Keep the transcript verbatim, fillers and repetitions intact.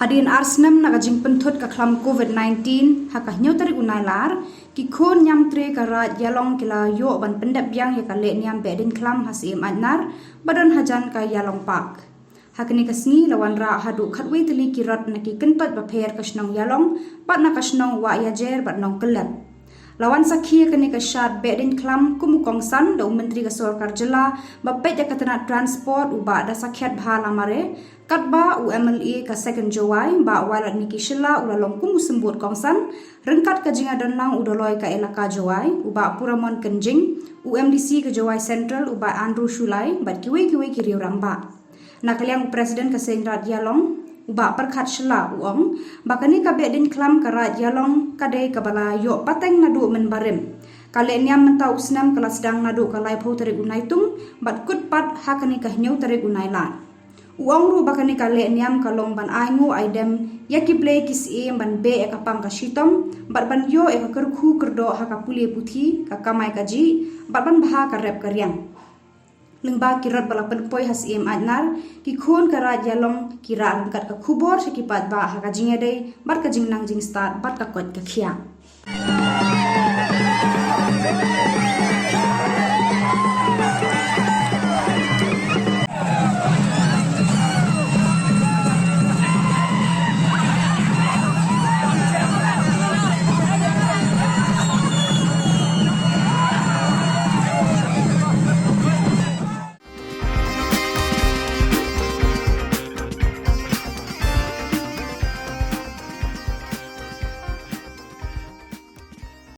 Hadien ar snem na ka jingpynthut ka khlam COVID-19, ha ka hynñiew tarik u Nailar, ki khun niamtre ka Raid Ialong ki la ïoh ban pyndep biang ïa ka lehniam Behdeiñkhlam ha Syiem Aitnar, ba don hajan ka Ialong Park. Ha kane ka sngi la wanrah haduh khatwei tylli ki rot na ki kyntoit bapher ka shnong Ialong, bad na ka shnong Wahiajer bad Nongkyllep. La wan sakhi ïa kane ka shad Behdeiñkhlam kum u kongsan da u Myntri ka Sorkar Jylla ba peit ïa ka tnat Transport, u Bah Dasakhiatbha Lamare, katba u MLA ka Second Jowai, Bah Wailadmiki Shylla, u la long kum u symbud kongsan, ryngkat ka jingïadonlang u Doloi ka Elaka Jowai, u Bah Puramon Kynjing, u MDC ka Jowai Central, u Bah Andrew Shullai, bad kiwei kiwei ki riew rangbah. Na ka liang u President ka Seiñ Raid Ialong, u Bah Pyrkhat Shylla, u ong ba kane ka Behdeiñkhlam ka Raid Ialong ka dei kaba la ïoh pateng naduh mynbarim. Ka lehniam mynta u snem ka la sdang naduh ka laiphew tarik u Naitung, bad kut pat ha kane ka hynñiew tarik u Nailar. U ong ruh ba kane ka lehniam ka long ban ainguh aidem ïa ki blei ki syiem ban beh ïa ka pang ka shitom, bad ban ïoh ïa ka kyrkhu kyrdoh ha ka pule puthi, ka kamai kajih, bad ban bha ka rep ka riang. Lyngba ki rot ba la pynpoi ha Syiem Aitnar, ki khun ka Raid Ialong ki rah ryngkat ka khubor sha ki paidbah ha ka jingïadei bad ka jingnang jingstad bad ka koit ka khiah.